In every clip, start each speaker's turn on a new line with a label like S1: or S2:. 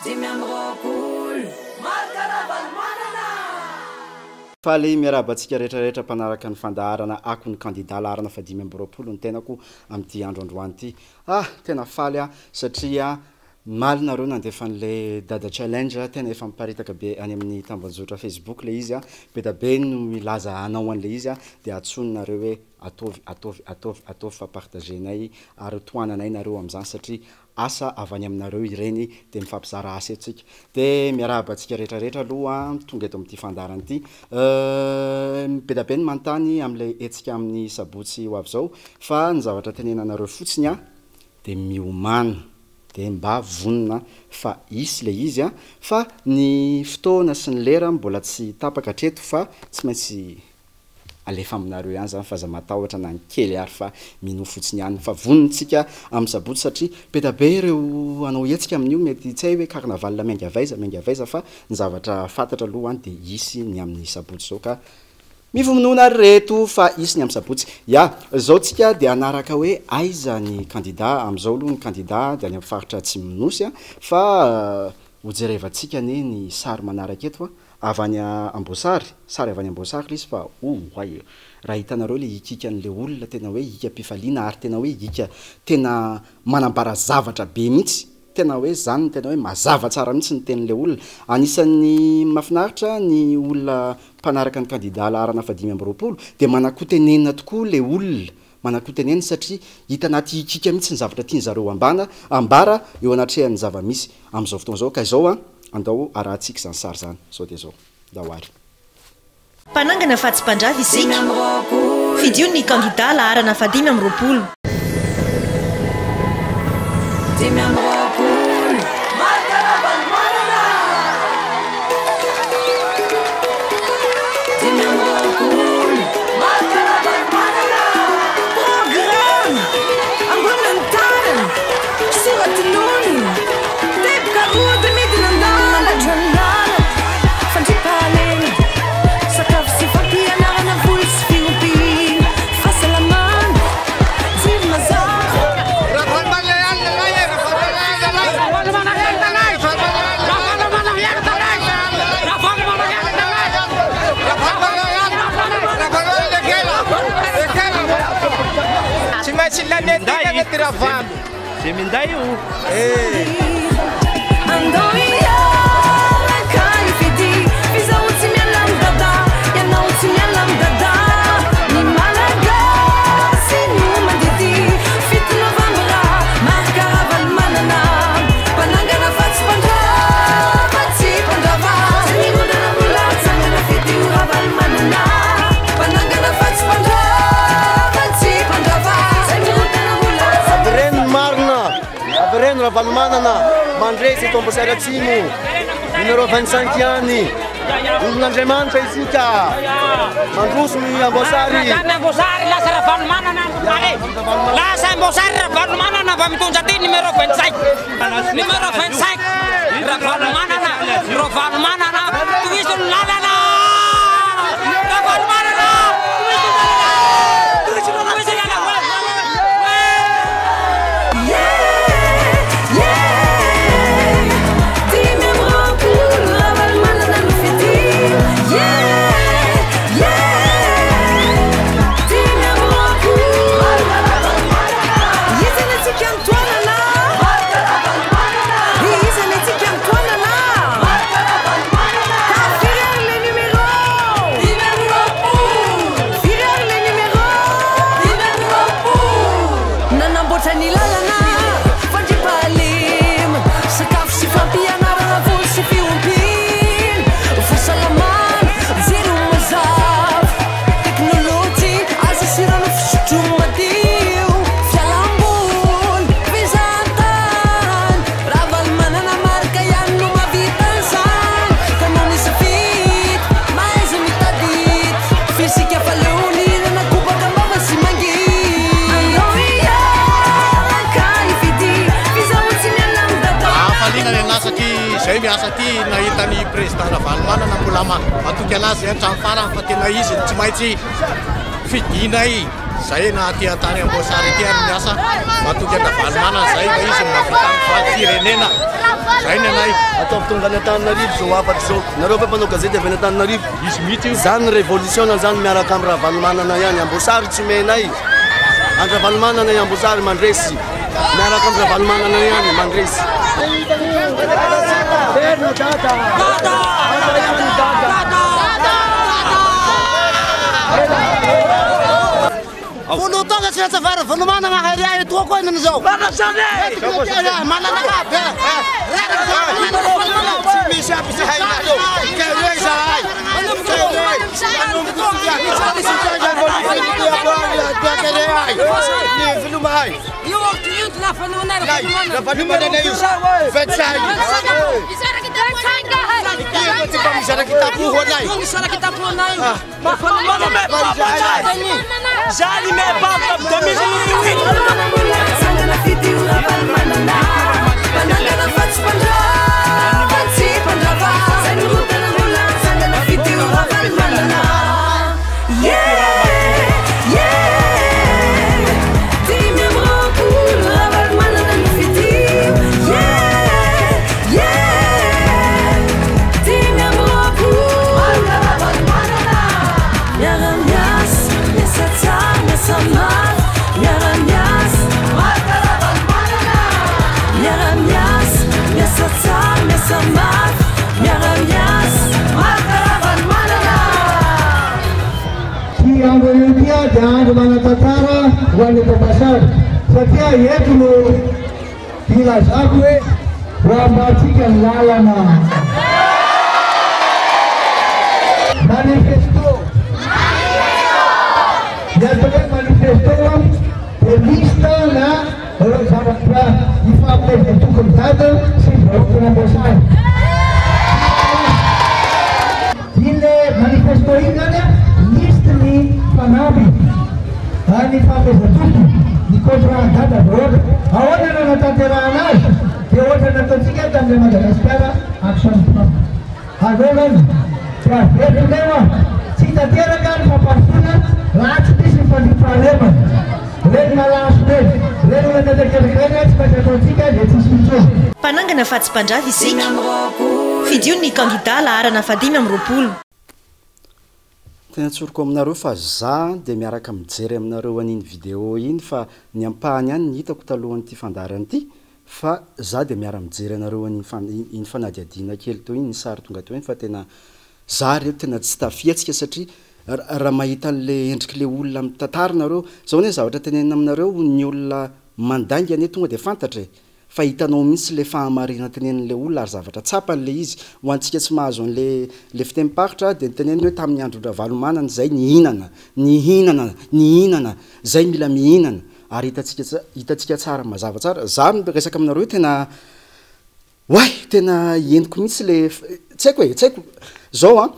S1: 25. Marc Ravalomanana!
S2: Faly miarahaba antsika rehetra rehetra mpanaraka ny fandaharana Akon'ny kandida laharana faha 25 ny tenako amin'ity andro androany ity. Ah! Tena faly aho satria omaly nareo nandefa an'ilay Dada Challenge, tena efa miparitaka be any amin'ny tambajotra Facebook ilay izy, be da be no milaza hanao an'ilay izy dia antsoiny nareo hoe ataovy, ataovy, ataovy, ataovy fa partager-nay ary tohananay nareo amin'izany satria asa avy any aminareo ireny dia mifampizara asa eto tsika. Dia miarahaba antsika rehetra rehetra aloha tonga eto amin'ity fandaharana ity. Be dia be ny manontany amin'ilay hetsika amin'ny sabotsy ho avy izao fa ny zavatra tenenanareo fotsiny an dia miomàna dia mba vonona fa hisy ilay izy an fa ny fotoana sy ny lera mbola tsy tapaka hatreto fa tsy maintsy Alefa aminareo ihany zany fa aza matahotra na ny kely ary fa minoa fotsiny ihany fa vonona tsika amin'ny sabotsy satria be da be ireo hanao hetsika amin'io mety tsy hay hoe carnaval miainga avy aiza miainga avy aiza fa ny zavatra fantatra aloha any dia hisy ny amin'ny sabotsy zao ka mivononoana ary reto fa hisy ny amin'ny sabotsy ya zao tsika dia hanaraka hoe aiza ny kandida amin'izao aloha ny kandida dia any amin'ny faritra atsimon'ny nosy a fa hojerevantsika anie ny sary manaraka eto a Avy any Amboasary, sary avy any Amboasary ilay izy fa oay e! Raha hitanareo ilay hikikan'ilay olona tena hoe hikam-pifaliana ary tena hoe hika tena manambara zavatra be mihitsy, tena hoe zany no tena hoe mazava tsara mihitsy ny tenin'ilay olona. Anisan'ny mahafinaritra ny olona mpanaraka ny kandida laharana faha 25 dia manan-kotenenina tokoa ilay olona, manan-kotenenina satria hita anaty hikika mihitsy ny zavatra tian'zareo ambana, ambara eo anatrehan'ny zava-misy amin'izao fotoana izao. Ka izao an, andao arahantsika izany sary izany, izao dia izao. Ndao ary.
S3: Mpanangana fa tsy mpandrava isika. Fidio ny kandida laharana faha 25.
S1: 25. Marc Ravalomanana! 25. Marc Ravalomanana!
S4: Programa! Ambonina ny tanana, soratononina, teboka roa dia midina an-dalana. Mandatro ny lalana, fandriampahalemana, sakafo sy fampianarana, voly sy fiompiana, fahasalamana, jiro mazava.
S5: Tsy maintsy laniantsika ty Ravalo.
S6: Ze minday io.
S4: Andao hiaraka hifidy f'izaho tsy miala amin'i Dada, ianao tsy miala amin'i Dada. Ny Malagasy no mandidy. 7 novambra, Marc Ravalomanana. Mpanangana fa tsy mpandrava, tsy mpandrava. Tsy mirodana mbola hatsangana, fidio Ravalomanana. Mpanangana fa tsy mpandrava, tsy mpandrava. Tsy mirodana mbola hatsangana.
S5: Avereno ny marina, avereno Ravalomanana, mandresy eto Amboasary Atsimo, numéro 25 ihany, olon'Andriamanitra isika, mandroso ny Amboasary.
S7: Lasa Amboasary, lasa Ravalomanana, lasa Amboasary Ravalomanana mba mitondra ty numéro 25, numéro 25, Ravalomanana, Ravalomanana, tohizo ny lalana, Ravalomanana, tohizo ny lalana, tohizo ny lalana.
S4: 25 Ravalomanana no fidio. Yeah, yeah. 25. Iza ny antsika mitoanana? Iza ny antsika mitoanana? Ka firy ary le numéro? Firy ary le numéro? Nanamboatra ny lalana, fandriampahalemana, sakafo sy fampianarana, voly sy fiompiana, fahasalamana, jiro mazava, teknolojia, asa sy rano fisotro madio, fialamboly, fizahantany. Ravalomanana Marc ihany no mahavita an'izany. Ka noho ny safidy, mahaiza mitadidy. Fisika fa leo nirana kobaka am-bava sy mangidy. Andao hiaraka hifidy, f'izaho tsy miala amin'i Dada.
S5: Hafaliana ny anah satria izay miasa aty nahita ny président Ravalomanana mbola matoky anazy zay hatramin'ny farany fa tena izy no tsy maintsy fidinay zay na aty an-tany Amboasary aty ary miasa matoky an-dRavalomanana zay fa izy.
S6: mihitsy ny mahavita ny firenena. Zay ny anay.
S5: Ataovy tonga any Antananarivo zao hafatra zao. Nareo ve mpanao gazety avy any Antananarivo?
S6: Izy mihitsy io.
S5: Zany révolution zany miaraka am Ravalomanana ihany. Amboasary tsy omenay. Andry Ravalomanana i Amboasary mandresy. Miaraka am Ravalomanana ihany mandresy.
S8: Folo taona tsy natsa vary Ravalomanana ary ahy toa koa inona izao. Manana aby.
S5: Tsy misy aby zahay nareo. Kere zahay.
S9: Ty andro io ty dia andro manan-tantara ho an'ny eto Amboasary satria eto no ilazako hoe ho ambatsika ny lalana. Manifesto. Ny atao hoe manifesto dia liste na ireo zavatra ifampitaizan'ny tokony dada sy vahoakan'Amboasary. Iny manifesto iny zany a, liste ny fanamby ny fanomezan-toky, ny contrat dada vahoaka. Ahoana no anatanterahana azy? Dia ohatra nataontsika tamin'ilay Madagasikara Action Plan. Aleo zany dia averiko leo a, tsy tanteraka ny fampandrosoana raha tsy misy ny fandriampahalemana. Reny malaso reny, reny olona tanteraka reny tsy maintsy ataontsika dia tsisy intsony.
S3: Mpanangana fa tsy mpandrava isika. Fidio ny kandida laharana faha-25.
S2: Tena tsoriko aminareo fa za dia miaraka mijery aminareo an'iny vidéo iny fa ny ampahany ihany ny hitako talohan'ity fandaharana ity fa za dia miara mijery anareo an'iny iny fanadihadiana kely teo iny, ny sary tonga teo iny fa tena za re tena tsy tafihetsika satria raha mahita an'le endrik'le olona mitantara nareo, zao anie zavatra tenenina aminareo ny olona mandainga anie tonga dia fantatra e. Fa hitanao mihitsy le fahamarina tenenin'le olona ary zavatra tsapany le izy. Ho antsika tsy mahazo an'le le fitenim-paritra dia niteneniny hoe tamin'ny andron-dRavalomanana izay nihinana, nihinana, nihinana, zay mila mihinana. Ary hitantsika hitantsika tsara mazava tsara. Za miresaka aminareo tena oay tena henoko mihitsy le tsy haiko e, tsy haiko. Zao an,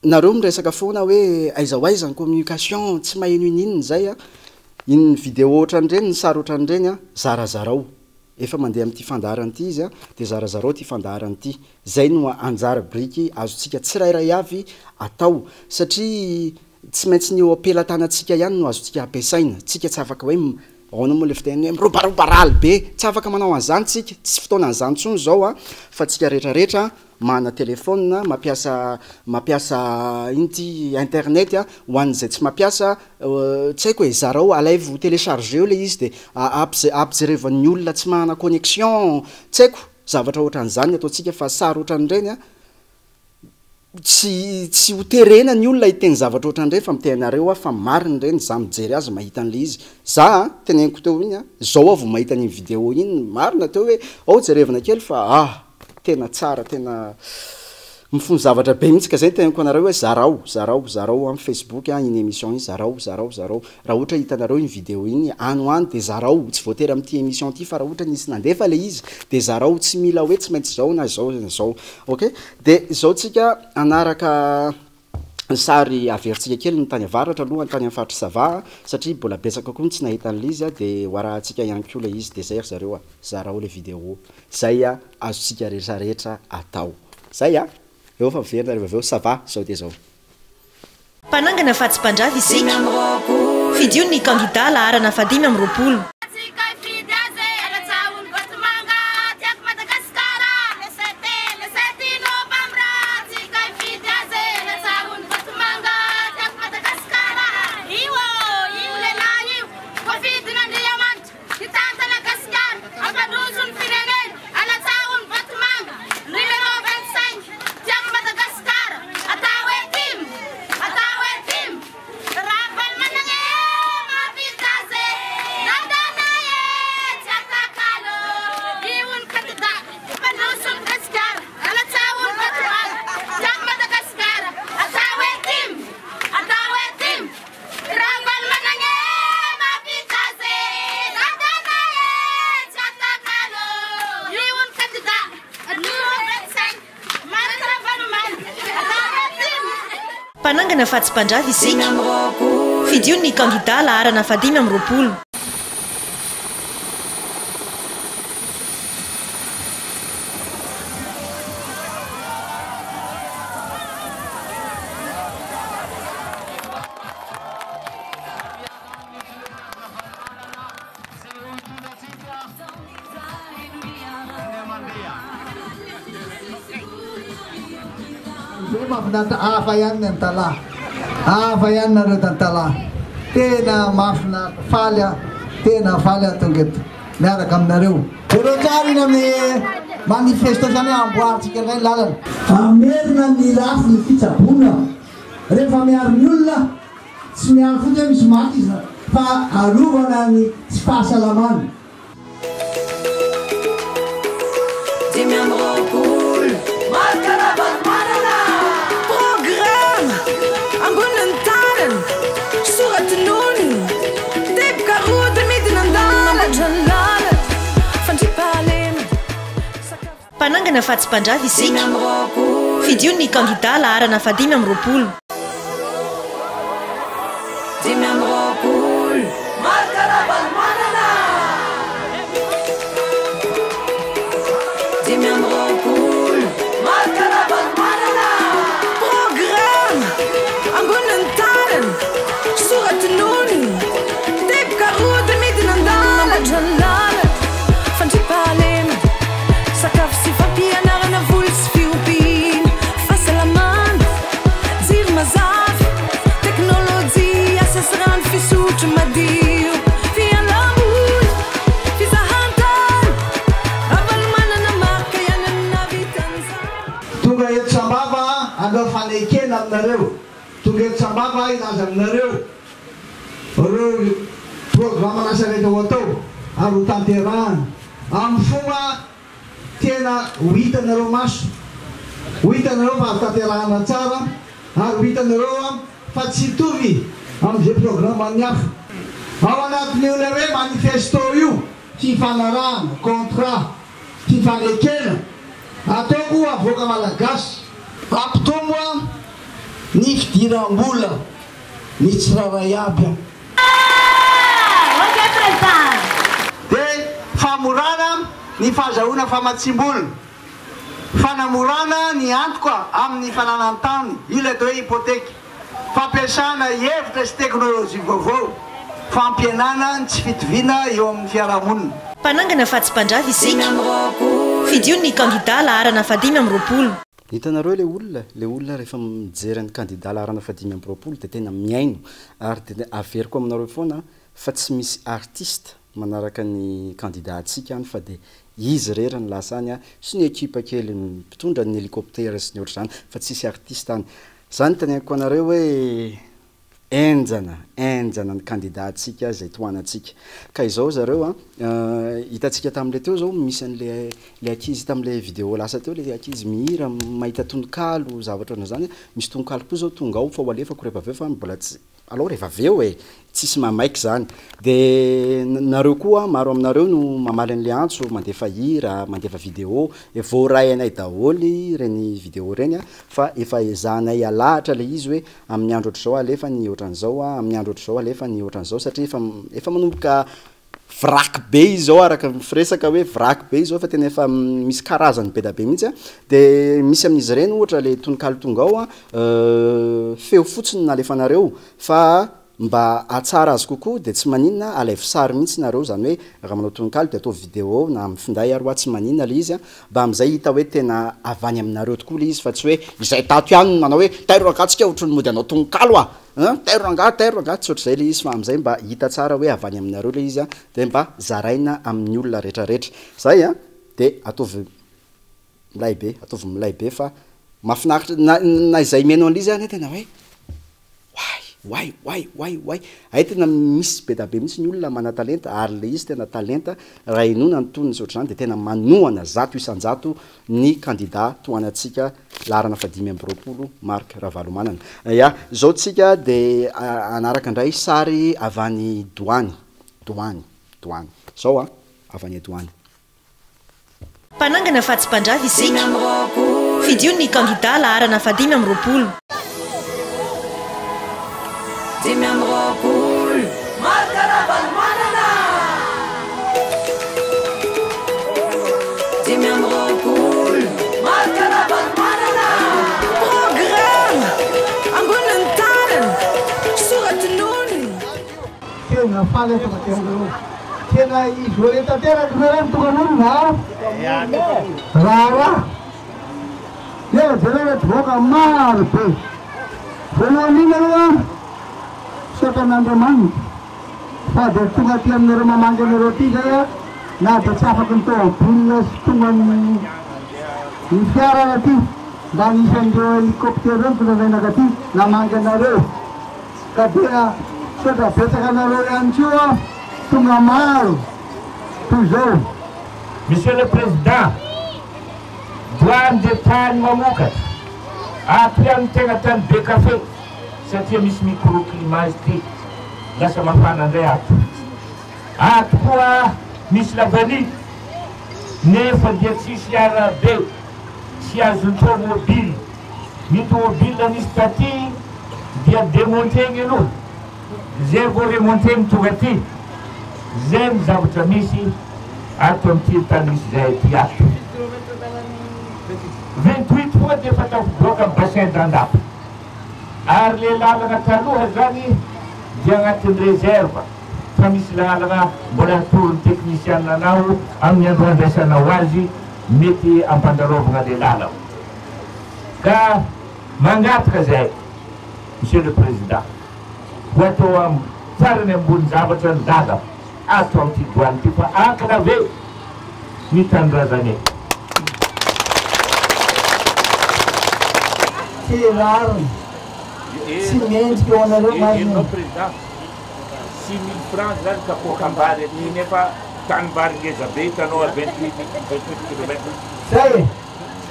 S2: nareo miresaka foana hoe aiza ho aiza ny communication, tsy maheno ininona izay an. Iny vidéo ohatran'ireny, ny sary ohatran'ireny an, zarazarao. Efa mandeha amin'ity fandaharana ity izy an, dia zarazarao ity fandaharana ity. Zay no anjara biriky azontsika tsirairay avy atao. Satria tsy maintsy ny eo am-pelatanantsika ihany no azontsika ampiasaina. Tsika tsy afaka hoe ahoana moa le fiteny hoe mirobaroba raly be. Tsy afaka manao an'izany tsika, tsy fotoanan'izany intsony izao an, fa tsika rehetrarehetra manana téléphone, mampiasa mampiasa ino ty internet an, ho an'izay tsy mampiasa tsy haiko e, zarao alaivo téléchargeo le izy dia ampijerevan'ny olona tsy manana connexion, tsy haiko, zavatra ohatran'izany ny ataontsika fa sary ohatran'ireny an, tsy tsy ho terena ny olona hiteny zavatra ohatran'ireny fa miteny anareo aho fa marina ireny, za mijery azy mahita an'le izy, za an, teneniko teo iny an, zao aho vao mahita an'iny vidéo iny, marina teo hoe ao jerevana kely fa ah tena tsara, tena mifono zavatra be mihitsy ka zay no teneniko anareo hoe zarao, zarao, zarao amin'ny Facebook an, iny émission iny zarao, zarao, zarao, raha ohatra hitanareo iny vidéo iny any ho any dia zarao, tsy voatery amin'ity émission ity fa raha ohatra nisy nandefa le izy dia zarao, tsy mila hoe tsy maintsy zao na zao na zao, ok, dia izao tsika hanaraka ny sary averintsika kely ny tany avaratra aloha, ny tany amin'ny faritry Sava satria mbola betsaka koa ny tsy nahita an'ilay izy dia ho arahantsika ihany koa ilay izy dia zay ry zareo a, zarao ilay vidéo, zay a azontsika rehetrarehetra atao, zay a, eo fa miverina rehefa avy eo, ça va zao dia zao.
S3: Mpanangana fa tsy mpandrava isika. Fidio ny kandida laharana faha-25. Mpanangana fa tsy mpandrava isika. Fidio ny kandida laharana fahadimy amby roapolo.
S9: Zay mahafinaritra hafa ihany ny Antalaha. Hafa ihany nareo tantalaha. Tena mahafinaritra faly aho. Tena faly aho tonga eto miaraka aminareo. Jereo tsara iny amin'ny manifesto zany hoe amboarintsika indray ny lalana. Hamerina ny lafiny fitsaboana rehefa miaro ny olona. Tsy miaro fotsiny hoe misy maty izy fa arovana ny tsy fahasalamany.
S4: 25.
S1: Marc Ravalomanana!
S4: Programa ambonin'ny tanana, soratononina, teboka roa dia midina an-dalana. Fandriampahalemana, sakafo.
S3: Mpanangana fa tsy mpandrava isika. Fidio ny kandida laharana fahadimy amby roapolo.
S4: 25.
S1: Marc Ravalomanana!
S4: 25.
S1: Marc Ravalomanana!
S4: Programa ambonin'ny tanana, soratononina, teboka roa dia midina an-dalana. Fandriampahalemana, sakafo sy fampianarana, voly sy fiompiana, fahasalamana, jiro mazava, teknolojia, asa sy rano fisotro madio, fialamboly, fizahantany, Ravalomanana Marc ihany no nahavita an'izany.
S9: Tonga eto Sambava hanao fanekena aminareo, tonga eto Sambava hilaza aminareo ireo programan'asa rehetra ho atao ary ho tanterahana amin'ny fomba tena ho hitanareo maso, ho hitanareo fa azo tanterahana tsara ary ho hitanareo fa tsy hitovy amin'izay programan'ny hafa. Ao anatin'io ilay hoe manifesto io, fifanarahana, contrat, fifanekena, ataoko avoaka malagasy. Hampitombo ny fidiram-bola ny tsirairay aby. Dia famorana ny fahazahoana famatsiam-bola, fanamorana ny antoka amin'ny fananan-tany, io ilay atao hoe hypothèque, fampiasana hevitra sy teknolojia vaovao, fampihenana ny tsy fitoviana eo amin'ny fiarahamonina.
S3: Mpanangana fa tsy mpandrava isika. Fidio ny kandida laharana fahadimy amby roapolo.
S2: Hitanareo ilay olona, ilay olona rehefa mijery ny kandida laharana fahadimy amby roapolo dia tena mihaino ary dia averiko aminareo foana fa tsy misy artiste manaraka ny kandida antsika any fa dia izy irery no lasa any sy ny ekipa kely mpitondra ny hélicoptère sy ny ohatr'izany fa tsisy artiste any. Zany teneniko anareo hoe Henjana, henjana ny candidat-tsika izay tohanantsika. Ka izao zareo an, hitantsika tamin'ilay teo izao misy an'ilay ilay ankizy tamin'ilay vidéo lasa teo ilay ankizy mihira, mahita tononkalo, zavatra ohatran'izany, misy tononkalo koa izao tonga ao fa ho alefako rehefa avy eo fa mbola tsy, alao rehefa avy eo e! Tsisy mahamaika izany. Dia nareo koa, maro aminareo no mamaly an'ilay antso, mandefa hira, mandefa vidéo, voaray anay daholo ireny vidéo ireny fa efa ezahanay alahatra ilay izy hoe Amin'ny andro ohatr'izao alefa ny ohatran'izao a, amin'ny andro ohatr'izao alefa ny ohatran'izao satria efa efa manomboka vraky be izy izao araka ny firesaka hoe vraky be izy izao fa tena efa misy karazany be da be mihitsy a, de misy amin'izy ireny ohatra le tononkalo tonga ao a, feo fotsiny no nalefanareo fa mba hahatsara azy kokoa de tsy maninona alaivo sary mihitsy nareo zany hoe raha manao tononkalo de ataovy vidéo na amin'ny finday ary hoa tsy maninona le izy a, Mba amin'izay hita hoe tena avy any aminareo tokoa ilay izy fa tsy hoe izay tato ihany no nanao hoe tairo rangaha tsika ohatry ny mody hanao tononkalo a! An! Tairo rangaha, tairo rangaha, tsy ohatr'izay ilay izy fa amin'izay mba hita tsara hoe avy any aminareo ilay izy an, dia mba zaraina amin'ny olona rehetrarehetra. Izay an! Dia ataovy milay be, ataovy milay be fa mahafinaritra, na na izay mihaino an'ilay izy ary tena hoe. Oay! Oay! Oay! Oay! Oay! Hay tena misy be da be mihitsy ny olona mana-talenta ary le izy tena talenta raha henoina ny tonony sy ohatr'izany dia tena manohana 100% ny kandida tohanantsika laharana faha-25 Marc Ravalomanana. Ya, zao tsika dia hanaraka indray sary avy any Doany, Doany, Doany. Zao an, avy any Doany.
S3: Mpanangana fa tsy mpandrava isika. Fidio ny kandida laharana fahadimy amby roapolo.
S4: 25.
S1: Marc Ravalomanana!
S4: 25.
S1: Marc Ravalomanana!
S4: Programme ambonin'ny tanana, soratononina.
S9: Tena faly aho tonga aty aminareo. Tena isolé tanteraka nareo ny tonga an'olona a! Raharaha. Tena jereo ireto vahoaka maro be. Voalohany indrindra aloha, misaotra an'Andriamanitra fa dia tonga aty aminareo mamangy anareo aty izay aho na dia tsy afaky ny tômôbila sy tonga ny ny fiara ary aty mba anisan'ireo hélicoptère ireo nitondra anay nankaty namangy anareo ka dia misaotra betsaka anareo ihany koa tonga maro toy izao.
S10: Monsieur le Président, Doany dia tany mamokatra, ato ihany ny tegna tany be kafe satria misy micro climat izy ty, lasa mafana ndray ato. Ato koa misy la vanille nefa dia tsisy arabe tsy azon'ny tomobile, ny tomobile nisy taty dia demonter-gny aloha zay vao remonter-gny tonga aty, zay ny zavatra misy. Ato amin'ity tany misy zahay ity ato. 28 fois dia efa tafiboaka ny bassin d'Andapa. Ary le lalana taloha zany dia agnatin'ny réserve fa misy lalana mbola hatoron'ny technician anao amin'ny andro handraisanao azy mety ampandalovagna le lalana. Ka mangataka zahay Monsieur le Président ho atao am farany ambony zavatra ny lalana. Ato amin'ity douane ity fa enclavé ny tanindrazanay.
S9: Tsy rariny, tsy mendrika ho anareo marina.
S10: Enao président, 6000 francs zany kapoakam-bary aty nefa tanimbary ngeza be hitanao à 28 28 kilomètres.
S9: Zay e!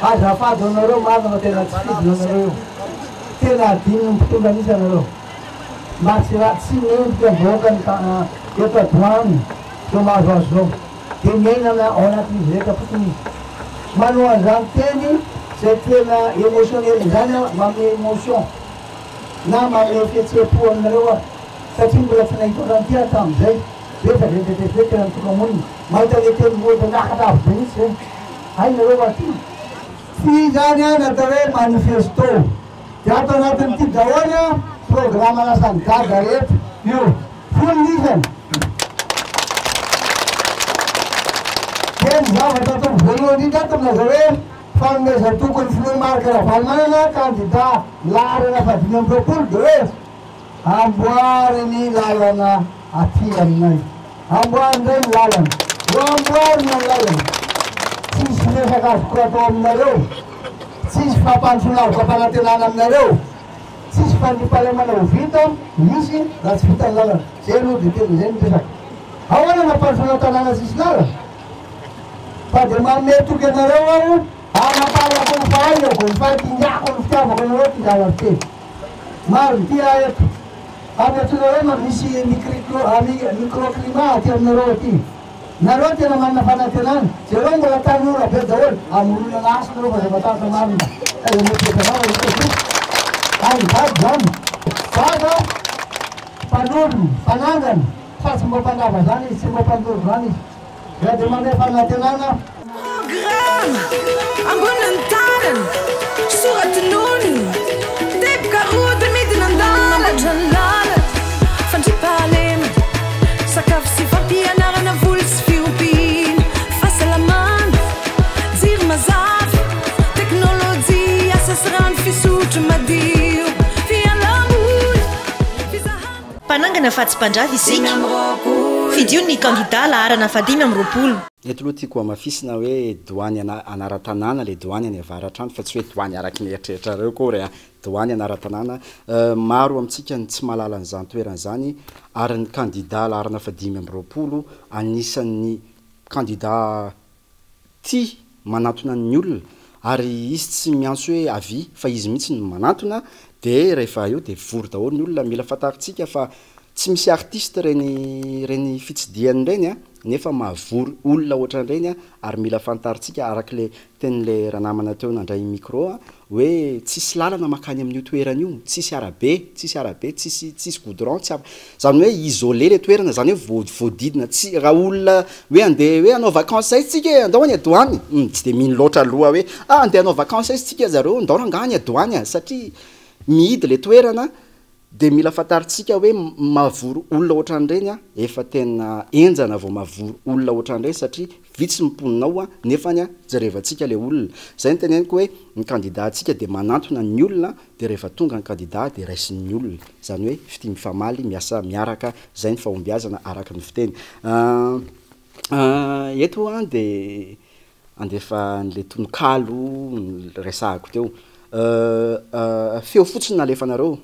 S9: Azafady ho anareo marina fa tena tsy fidiny anareo io. Tena adinon'ny mpitondra mihitsy anareo. Mba tsy raha tsy mendrika vahoaka ny eto adoany zao mahazo azy zao de miaina ao anatin'izy rehetra fotsiny izy. Manoa an'izany teny zay tena emotionnel izany aho manome emotion na manome fihetseham-po aminareo aho satria mbola tsy nahita ohatran'ity aho tamin'izay. Betsaka be be be tena mitoka-monina mahita le teny mihoatra miakatra avo be mihitsy zay. Hainareo va ty? Tsy izany an atao hoe manifesto. Dia ato anatin'ity daholo an programa lasan'i Dada rehetra io. Folo ny isany. Dia ny zavatra ataoko voalohany indrindra ato milaza hoe fanomezan-toky ny filoha Marc Ravalomanana kandida laharana faha-25 dia hoe Amboary ny lalana aty aminay. Amboary indray ny lalana. Ho amboarina ny lalana. Tsisy resaka azoko atao aminareo. Tsisy fampandrosoana azoko ampanantenana aminareo. Tsisy fandriampahalemana ho vita, misy, raha tsy vita ny lalana. Zay aloha dia tena izay ny resaka. Ahoana ny hampandrosoana tanàna tsisy lalana? Fa dia manome toky anareo aho, hanamparako ny fahaizako, ny fahakinjako, ny fitiavako anareo ty zavatra ty. Maro ny tia ahy eto. Ary antsoina hoe ma misy microclimat aty aminareo aty. Nareo tena manana fanantenana. Jereo mbola tanora be daholo. Amoronana asa nareo fa aza matahotra marina. Aiza moa ty efa vava ity. Any dada zany. Dada mpanorina, mpanangana fa tsy mba mpandrava zany izy, tsy mba mpandoro zany izy. Dia dia manome fanantenana.
S4: Programa, ambonin'ny tanana, soratononina, teboka roa dia midina an-dalana. Mamboatra ny lalana, fandriampahalemana, sakafo sy fampianarana, voly sy fiompiana, fahasalamana, jiro mazava, teknolojia, asa sy rano fisotro madio, fialam-boly, fizahana.
S3: Mpanangana fa tsy mpandrava isika. Fidio ny kandida laharana faha 25.
S2: Eto aloha tiako hamafisina hoe doany anaran-tanàna ilay doany any avaratra any fa tsy hoe doany araky ny eritreritrareo akory a! Doany anaran-tanàna. Maro amintsika ny tsy mahalala an'izany toerana izany ary ny kandida laharana faha 25 anisan'ny kandida tia manantona ny olona ary izy tsy miantso hoe avia fa izy mihitsy no manantona dia rehefa eo dia vory daholo ny olona. Mila fantarintsika fa Tsy misy artiste ireny ireny fitsidihana ireny a, nefa mahavory olona ohatran'ireny a, ary mila fantarintsika araka le tenin'le ranamana teo nandray micro a, hoe tsisy lalana mankany amin'io toerana io, tsisy arabe, tsisy arabe, tsisy tsisy goudron, tsy afa, zany hoe isolé le toerana, zany hoe voa- voadidina tsy, raha olona hoe andeha hoe hanao vacances aiza tsika e, andao any à Doany, hum tsy de mino loatra aloha hoe ah andeha hanao vacances aiza tsika zareo, ndao rangaha any à Doany a, satria mihidy le toerana. Dia mila fantarintsika hoe mahavory olona ohatran'ireny an, efa tena henjana vao mahavory olona ohatran'ireny satria vitsy ny mponina ao an, nefany an jerevantsika ilay olona. Izay no teneniko hoe ny candidat-ntsika dia manantona ny olona dia rehefa tonga ny candidat dia raisin'ny olona. Izany hoe fitia mifamaly, miasa miaraka, izay ny fahombiazana araka ny fiteny. Eto an dia andefa an'ilay tononkalo noresahako teo. Feo fotsiny no nalefanareo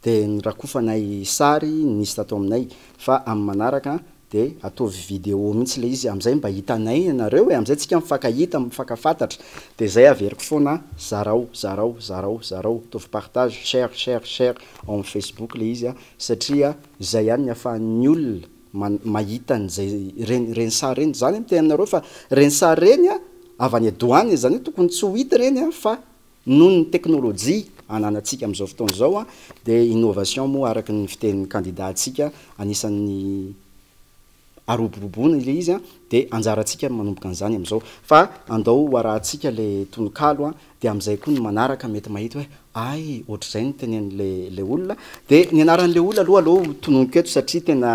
S2: dia norakofanay sary nisy tato aminay fa amin'ny manaraka dia ataovy vidéo mihitsy ilay izy amin'izay mba hitanay ianareo e, amin'izay tsika mifankahita, mifankafantatra dia izay averiko foana zarao, zarao, zarao, zarao, ataovy partage, share, share, share ao amin'ny facebook ilay izy satria izay ihany ny ahafahan'ny olona mahita an'izay ireny ireny sary ireny, za anie miteny aminareo fa ireny sary ireny an avy any douane izany hoe tokony tsy ho hita ireny an fa noho ny teknolojia ananantsika amin'izao fotoana izao an dia innovation moa araka ny fitenin'ny candidat antsika anisan'ny aroboroboana ilay izy an dia anjarantsika ny manomboka an'izany amin'izao fa andao ho arahantsika ilay tononkalo an Dia amin'izay koa ny manaraka mety mahita hoe hay ohatr'izay no tenenin'ilay ilay olona. Dia ny anaran'ilay olona aloha aleo ho tononiko eto satria tena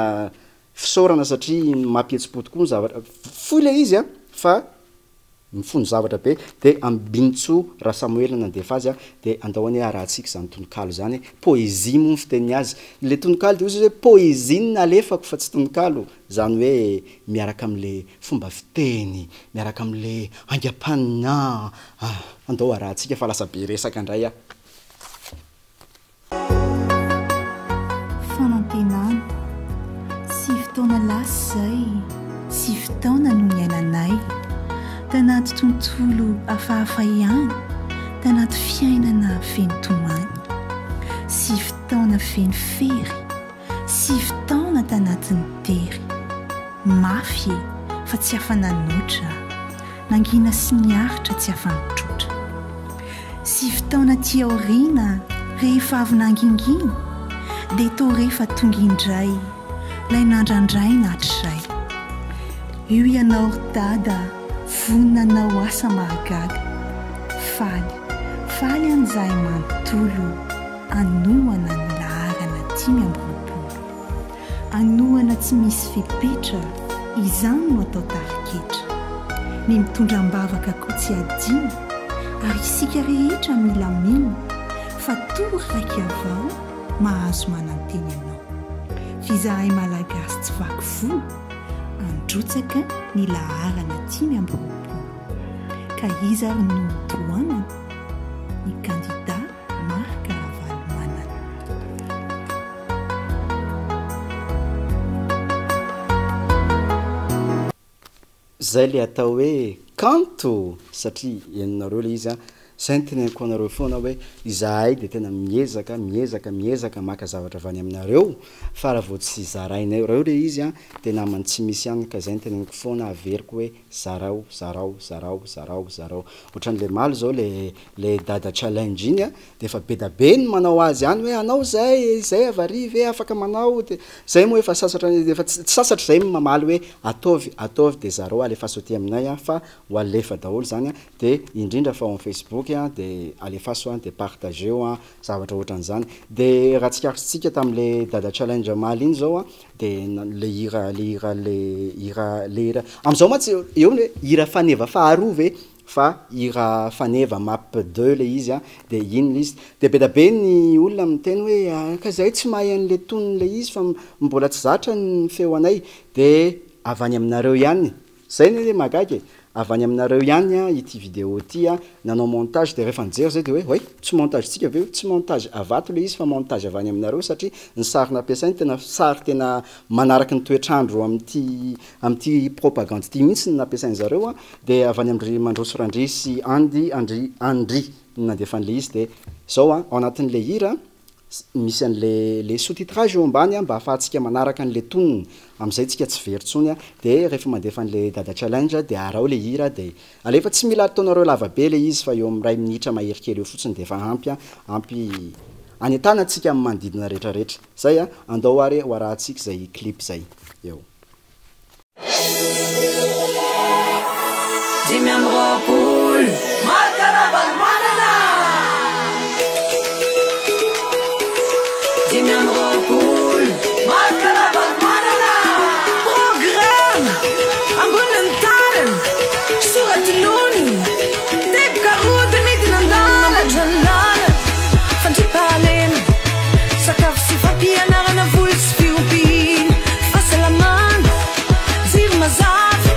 S2: fisaorana satria mampihetsi-po tokoa ny zavatra, fohy ilay izy an, fa mifono zavatra be. Dia Ambinintsoa Rasamoelina nandefa azy an, dia andao anie harahantsika izany tononkalo izany e. Poésie moa ny fiteniny azy. Ilay tononkalo dia hoy izy hoe poésie no nalefako fa tsy tononkalo. Izany hoe miaraka amin'ilay fomba fiteny, miaraka amin'ilay aingam-panahy. Ah, andao arahantsika fa lasa be resaka indray aho.
S11: Fanantenana. Sivy taona lasa izay, sivy taona no niainanay. Tanaty tontolo hafahafa ihany, tanaty fiainana feno tomany. Sivy taona feno fery. Sivy taona tanatin'ny tery. Mafy e, fa tsy afa-nanoatra. Nangina sy niaritra tsy afa-nitroatra. Sivy taona aty aoriana, rehefa avy nangingina, dia toa re fa tonga indray ilay nandrandraina hatrizay. Io ianao ry Dada, vonona hanao asa mahagaga. Faly, faly an izahay manontolo. Hanohana ny laharana 25. Hanohana tsy misy fepetra, izany no atao tarigetra. Ny mitondra am-bavaka koa tsy hadino, ary isika rehetra mila mino, fa toa raika avao mahazo manantena anao. F'izahay Malagasy tsy vaky volo, handrotsaka ny laharana 25. Ka iza ary no ho tohanana? Ny kandida Marc Ravalomanana.
S2: Zay le atao hoe kanto satria henonareo le izy an, zay no teneniko anareo foana hoe izahay de tena miezaka miezaka miezaka maka zavatra avy any aminareo fa raha vao tsy zarainareo le izy an de namany tsy misy ihany ka zay no teneniko foana averiko hoe zarao zarao zarao zarao zarao otran'le maly zao le Le dada challenge iny a, de efa be da be ny manao azy any hoe anao zay e, izay avariva e, afaka manao de zay moa efa sasatra efa tsy sasatra zay mamaly hoe ataovy ataovy de zarao alefaso aty aminay a fa ho alefa daholo zany a, de indrindra fa ao am facebook a de alefaso a de partageo a zavatra ohatran'izany, de raha tsikaritrintsika tamle dada challenge omaly iny zao a de le hira le hira le hira le hira amzao mantsy eo ny hoe hira faneva faharoa ve fa hira faneva map deux le izy an, de iny le izy, de be da be ny olona miteny hoe ka zahay tsy mahay an'le tonony le izy fa mbola tsy zatra ny feo anay, de avy any aminareo ihany, zay ne le mahagaga e, avy any aminareo ihany an ity vidéo ity an, nanao montage de rehefa nijery zay de hoe oay tsy montage tsika ve io, tsy montage avy ato le izy fa montage avy any aminareo satria ny sary nampiasainy tena sary tena manaraky ny toetr'andro amin'ity amin'ity propagande ity mihitsy no nampiasain-zareo an, Dia avy any amin-dry Mandroso Randria sy Andy Andry Andry no nandefa an'ilay izy dia izao an, ao anatin'ilay hira Misy an'le le sous-titrage eo ambany mba ahafahantsika manaraka an'le tonony, amin'izay tsika tsy very intsony de rehefa mandefa an'le Dada Challenge de araho le hira de alefa, tsy mila ataonareo lava be le izy fa eo amin'ny iray minitra mahery kely eo fotsiny de efa ampy ampy anentana antsika amin'ny manodidina rehetra rehetra. Zay a, andao ary ho arahantsika izay clip izay eo.
S4: 25.
S1: Marc Ravalomanana!
S4: 25.
S1: Marc Ravalomanana!
S4: Programme ambonin'ny tanana, soratononina, teboka roa midina an-dalana. Lalana, fandriampahalemana, sakafo sy fampianarana, voly sy fiompiana, fahasalamana, jiro mazava,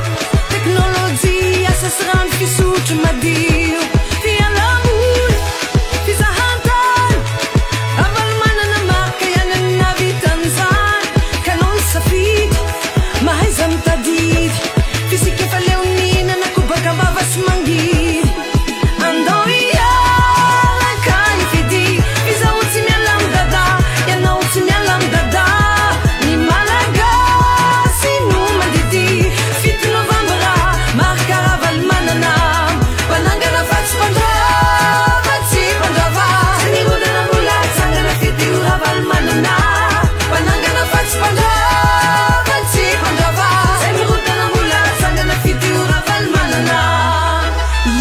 S4: teknolojia, asa sy rano fisotro madio, fialamboly, fizahantany. Ravalomanana Marc ihany no nahavita an'izany, ka anao ny safidy, mahaiza mitadidy, f'isika efa leo nihinana kobaka am-bava sy mangidy. Andao hiaraka hifidy, f'izaho tsy miala amin'i Dada, ianao tsy miala amin'i Dada. Ny Malagasy no mandidy, 7 novambra, Marc Ravalomanana. Mpanangana fa tsy mpandrava, tsy mpandrava. Tsy nirodana mbola hatsangana, fidio Ravalomanana. Mpanangana fa tsy mpandrava, tsy mpandrava. Tsy mirodana mbola hatsangana, fidio Ravalomanana.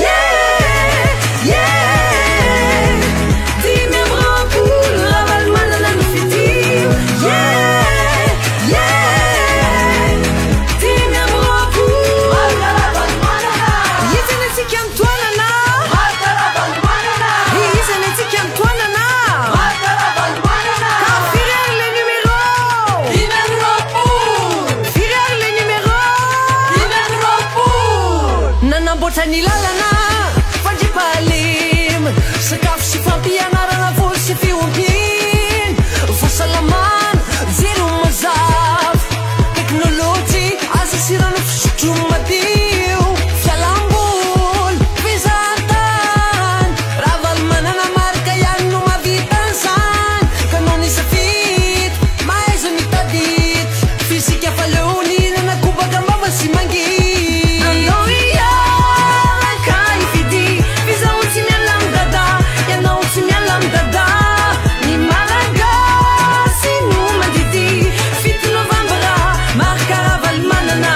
S4: Yeah, yeah. 25 Ravalomanana no fidio. Yeah, yeah. 25.
S1: Marc Ravalomanana.
S4: Iza ny antsika mitoanana?
S1: Marc Ravalomanana.
S4: Iza ny antsika mitoanana?
S1: Marc Ravalomanana.
S4: Ka firy ary le numéro?
S1: 25.
S4: Firy ary le numéro?
S1: 25.
S4: Nanamboatra ny lalana, fandriampahalemana, sakafo sy fampianarana, voly sy fiompiana, fahasalamana, jiro mazava, teknolojia, asa sy rano fisotro madio, fialamboly, fizahantany. Ravalomanana Marc ihany no mahavita an'izany, ka anao ny safidy, mahaiza mitadidy, f'isika fa leo nihinana kobaka am-bava sy mangidy. Andao hiaraka hifidy, f'izaho tsy miala amin'i Dada, ianao tsy miala amin'i Dada. Ny Malagasy no mandidy, 7 novambra, Marc Ravalomanana.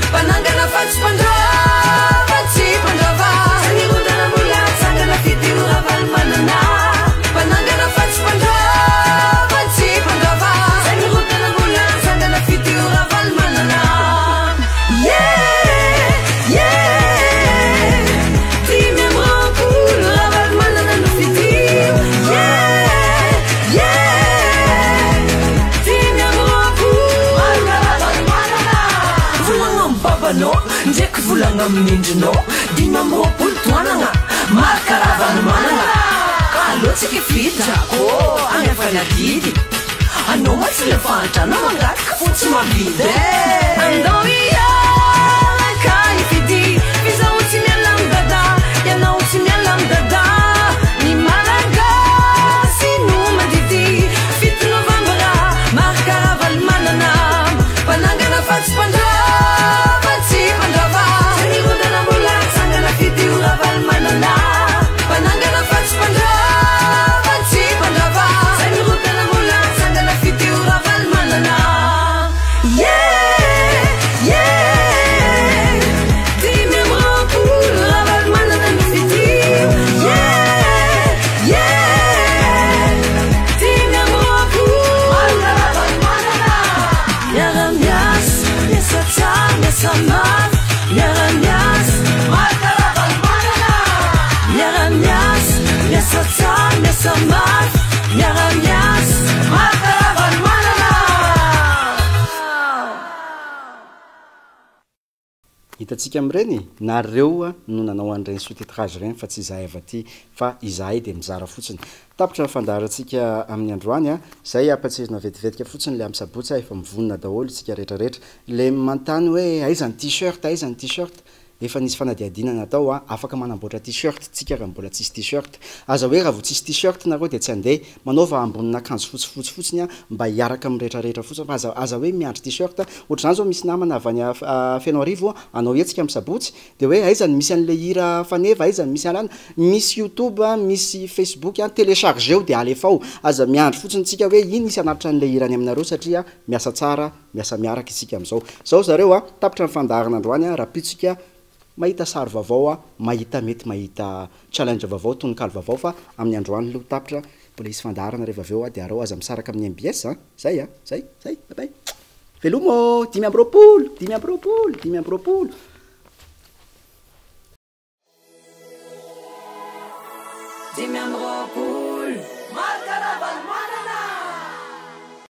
S4: Mpanangana fa tsy mpandrava, tsy mpandrava. Tsy nirodana mbola hatsangana, fidio Ravalomanana. Mpanangana fa tsy mpandrava, tsy mpandrava. Tsy nirodana mbola hatsangana, fidio Ravalomanana. Yeah, yeah. 25 Ravalomanana no fidio. Yeah, yeah. 25.
S1: Marc Ravalomanana.
S4: Volagna amin'ny babanao, ndraiky volagna amin'ny endrinao, 25 toanana, Marc Ravalomanana. Ka aleo tsika hifidy drako, any Anfanadidy. Anao ma tsy le fahantrana mangataka fo tsy mavidy e. Andao hiaraka hifidy, f'izaho tsy miala amin'i Dada, ianao tsy miala amin'i Dada. Ny Malagasy no mandidy, 7 novambra, Marc Ravalomanana. Mpanangana fa tsy mpandrava, tsy mpandrava. Tsy nirodana mbola hatsangana, fidio Ravalomanana. Mpanangana fa tsy mpandrava, tsy mpandrava. Tsy nirodana mbola hatsangana, fidio Ravalomanana. Yeah, yeah. 25 Ravalomanana no fidio. Yeah, yeah. 25.
S1: Marc Ravalomanana.
S4: Miara-miasa, miasa tsara, miasa mafy. Miara-miasa,
S1: Marc Ravalomanana.
S4: miara-miasa, miasa tsara, miasa mafy. Miara-miasa,
S1: Marc Ravalomanana.
S2: Hitantsika amin'ireny, nareo no nanao an'ireny sous-titrage ireny fa tsy izahay avy aty, fa izahay dia mizara fotsiny. Tapitra ny fandaharantsika amin'ny androany a, izay ampahatsiahivina vetivetika fotsiny ilay amin'ny sabotsy a, efa mivonona daholo isika rehetrarehetra. Ilay manontany hoe aiza ny t-shirt, aiza ny t-shirt? Efa nisy fanadihadiana natao a, afaka manamboatra t-shirt tsika raha mbola tsisy t-shirt. Aza hoe raha vao tsisy t-shirt nareo dia tsy handeha. Manaova ambonin'akanjo fotsifotsy fotsiny a, mba hiaraka amin'ny rehetrarehetra fotsiny fa aza aza hoe miandry t-shirt. Ohatr'izany zao misy namana avy any Fenoarivo hanao hetsika amin'ny sabotsy dia hoe aiza no misy an'ilay hira faneva, aiza no misy an'lana. Misy youtube, misy facebook a, telechargeo dia alefao. Aza miandry fotsiny tsika hoe iny hisy hanatitra an'ilay hira any aminareo satria miasa tsara. Miasa miaraka isika amin'izao. Zao zareo a, tapitra ny fandaharana androany a, rahampitso isika mahita sary vaovao a, mahita mety mahita challenge vaovao, tononkalo vaovao fa amin'ny androany aloha tapitra, mbola hisy fandaharana rehefa avy eo a, dia arao aza misaraka amin'ny mbs a, zay a, zay, zay, bye bye. Veloma ô, 25, 25, 25.
S4: 25.